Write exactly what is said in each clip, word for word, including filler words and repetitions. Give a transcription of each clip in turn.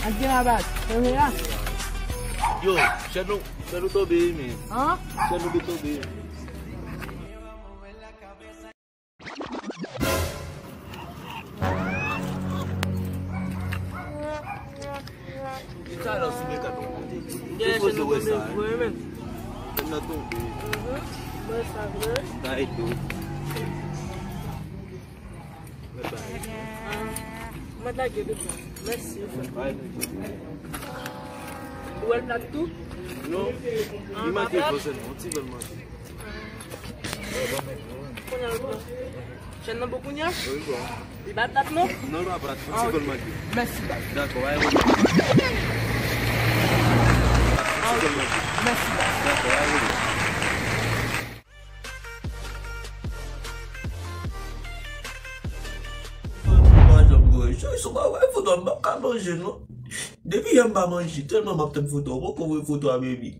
Ak gen labat, fèmen la. Yo, chèn nou, chèn nou tonbe, men. An? Chèn nou tonbe. Sa la sou mwen ka tonbe. Ou sipoze wè sa, hein. Mwen menm. Mwen nan tonbe. Mhm. Mwen sa vre. Sa e tou. Mwen lage de pwen. Mèsi. Ou wè l plat tou? Non. Li manke fò sèlman, yon ti grenn manke. Kounye a l pran. Chèn nan bon kounye a? Wi, bon. Li pa plat non? Non, li pa plat. Yon ti grenn manke. Mèsi, baz. Dakò, pa gen pwoblèm. Yon ti grenn manke. Mèsi, baz. Dakò, pa gen pwoblèm. Mwen janm voye. Cheri, si w pa voye foto a, m p ap ka manje, non. Depi yè m pa manje, tèlman m ap tann foto a, w poko voye foto a, baby.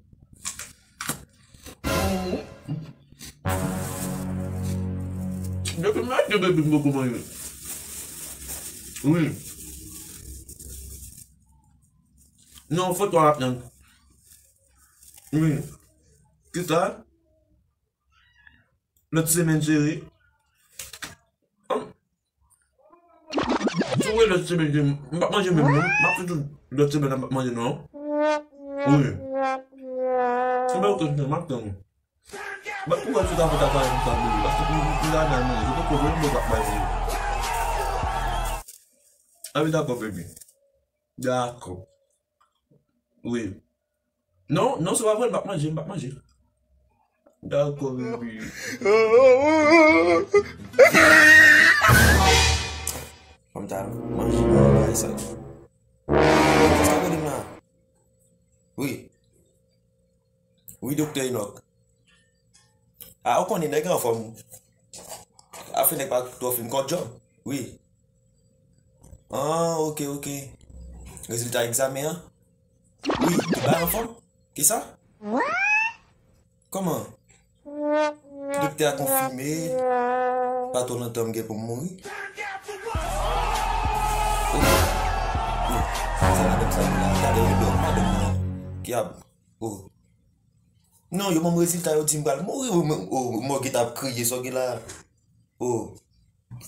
Depi m achte, baby, m poko manje. Wi. Non, foto a ap tann. Wi. Kisa? Lòt semèn, cheri. An? Si w wè lòt semèn, cheri, m p ap manje menm, non. M ap fouti lòt semèn, m p ap manje, non. Wi. Anben, oke, cheri, m ap tann ou. Bat pou wè si w ta fè ta pale m sa, bebe, paske pou, pou ladan manje, se poko vre m poko ap bay manje. Anben, dakò, bebe. Dakò. Wi. Non, non, se pa vre, m p ap manje, m p ap manje. Dakò, baby. Fò m ta manje nan bagay sa. Kisa w rele m la? Wi. Wi, Doktè Enock. A, ou konnen nèg anfòm. Afè nèg pa twò fin kont djòb. Wi. Ah, ok, ok. Rezilta egzamen an? Wi, tout bagay anfòm. Kisa? Kòman? Doktè a konfime, pa twò lontan m gen pou m mouri. Oh. Oh. Sa madanm sa di la, gade yon dòk madanm nan. Kyab. Oh. Non, yo ban m rezilta, yo di m pral mouri. Oh, mwen, oh, mwen gentan ap kriye, sa w gen la. Oh.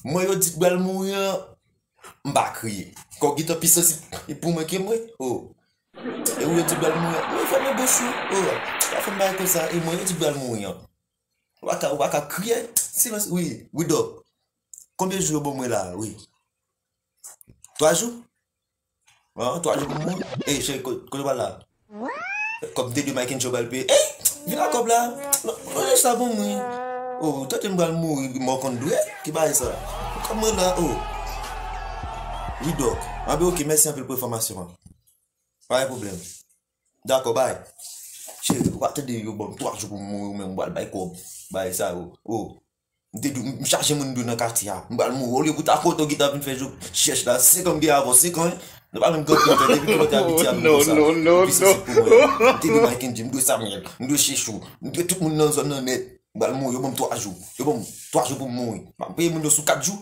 Mwen, yo di m pral mouri an, m pa kriye. Kò gentan pi sansib pou mwen ke mwen. Oh. E ou yo di m pral mouri an. Mwen fèmen bouch ou. Oh. Pa fè m bagay konsa. E mwen, yo di m pral mouri an. Ou pa ka, ou pa ka kriye. Silans, wi, wi, dòk. Konbyen jou yo ban mwen la? Wi. Twa jou? Ah, twa jou pou m mouri. Ey, cheri, ko-, kote w pral la? Kòb m te dwe Mike and Joe pral peye. Ey! Vin ak kòb la. Non, non, sa bon, mwen. Oh, tande m pral mouri, mò konn dwe. Ki bagay sa? Kòb mwen la, oh. Wi, dòk. Anben, ok, mèsi anpil pou enfòmasyon an. Pa gen pwoblèm. Dakò, bay. Cheri, ou pa tande yo ban m twa jou pou m mouri, ou menm ou pral bay kòb. Bay sa yo. Oh. M te di, m chaje moun dwe nan katye a. M pral mouri. Olye pou ta kontan ki ta vin fè jou chèch la. Senk an m gen avè w, senk an, wi. Nou pa menm gen tan, depi kilè w te abitye avè m konsa. Ou pi sansib pou mwen. M te dwe Mike and Jim, m dwe Samuel, m dwe Chechou, m dwe tout moun nan zòn nan nèt. M pral mouri, yo ban m twa jou. Yo ban m twa jou pou m mouri. M ap peye moun yo sou kat jou.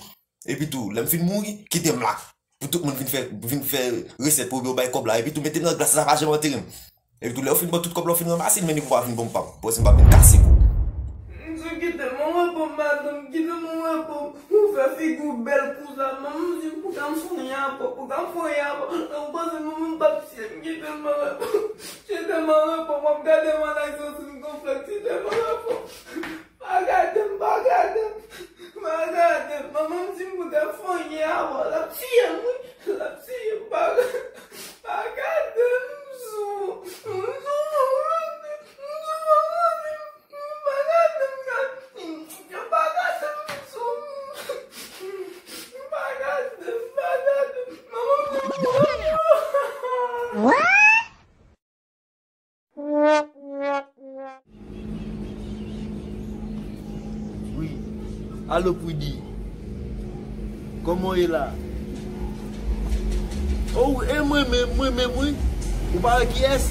Epi tou, lè m fin mouri, kite m la. Pou tout moun vin fè, vin fè resèt pou yo bay kòb la. Epi tou, mete m nan glas la, pa janm antere m. Epi tou, lè yo fin ban tout kòb la, yo fin ranmase l, men li pou pa vin ban m pa m. Pou se m pa vin kase kou. Msye, kite m an repo, madanm, kite m an repo. Ou fè figi w bèl konsa, manman, m di, pou ka m fè yon apò, pou ka m fè yon apò. Ou panse manman m p ap tiye m, kite m an repo. Kite m an repo, w ap gade m an aksyon sou m gon flèk, kite m an repo. Pa gade m, pa gade m, pa gade m. Manman m di m pou ta fanyen avan, l ap tiye m, wi. L ap tiye m, pa, pa gade m, m sou, m sou, m sou, pa gade m, gade m, pa gade m, m sou, pa gade m, pa gade m. Manman m di m pou. Wi. Alo, Pwidi. Kòman w ye la? Oh, e mwen menm, mwen menm, wi. Ou pa wè kiyès?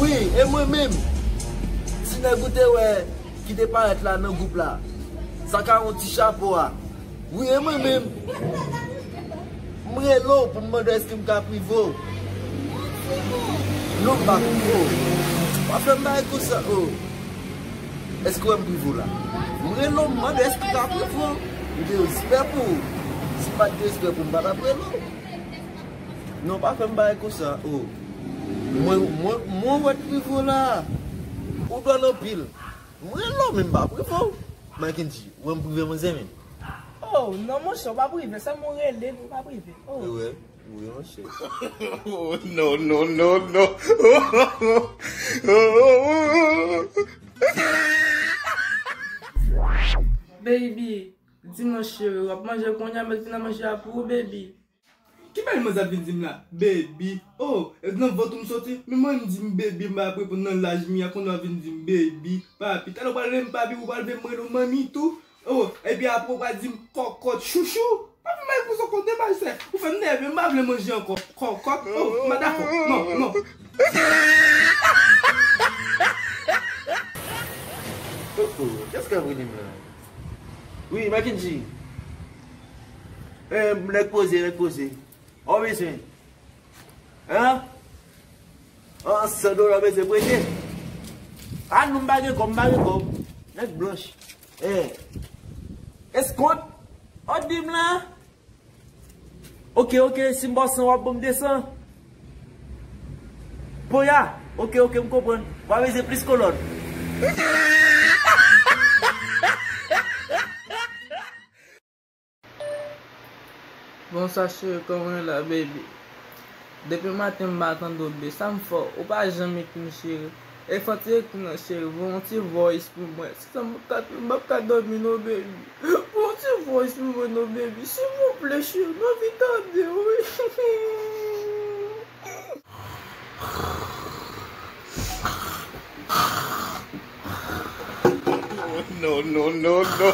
Wi, e mwen menm. Ti nèg ou te wè ki te parèt la nan gwoup la. Sa ka yon ti chapo a. Wi, e mwen menm. M rele w pou m mande w èske m ka prive w. Non, m pa prive w. Pa fè m bagay konsa, o. Èske w wè m prive w la? M rele w, m mande w èske m ka prive w. M gen respè pou ou. Si m pa t gen respè pou w, m pa t ap rele w. Non, pa fè m bagay konsa, o. Mwen, mwen, mwen wè t prive w la. Ou dwòl anpil. M rele w, men m pa prive w. Mackendy, ou wè m prive manzè menm. Oh, non, monchè, ou pa prive. Sèlman w rele, men ou pa prive. Oh. Wi, wi, monchè. Oh, non, non, non, non. Baby, di mwen cheri, w ap manje kounye a, mèt vin nan manje a pou ou, baby. Ki bèl manzè ap vin di m la, baby? Oh, nan vant ou m soti, men mwen m di m baby, m pa ap reponn nan laj m ye a, kounye a w vin di m baby, papi. Talè w pral rele m papi, ou pral vin rele m manmi tou. Oh, epi apre w pral di m kòkòt, chouchou. Pa fè m bay pou sou konte bay sè. Ou fè m nève, m pa vle manje ankò. Kòkòt, oh, m pa dakò. Non, non. Oh, oh, kiyès k ap rele m la? Wi, Mackendy. Eh, nèg poze, nèg poze. Ou bezwen? Hein? Ah, san dola bezwen prete? Ah, non, m pa gen kòb, m pa gen kòb. Nèg blanch. Eh. Eskont? Ou di m la? Ok, ok, si m ba w san, w ap ban m de san? Poya. Ok, ok, m konprann. W a bezwen plis kolòn. Bonswa cheri, kòman w ye la, baby? Depi maten m pa tande w, baby. Sa m fè w? Ou pa janm ekri m, cheri. E fò w te ekri m non, cheri. Voye yon ti voice pou mwen. Sinon m p ap ka, m p ap ka dòmi non, baby. Voye yon ti voice pou mwen non, baby. Silvouplè, cheri. M anvi tande w, wi. No, no, no, no.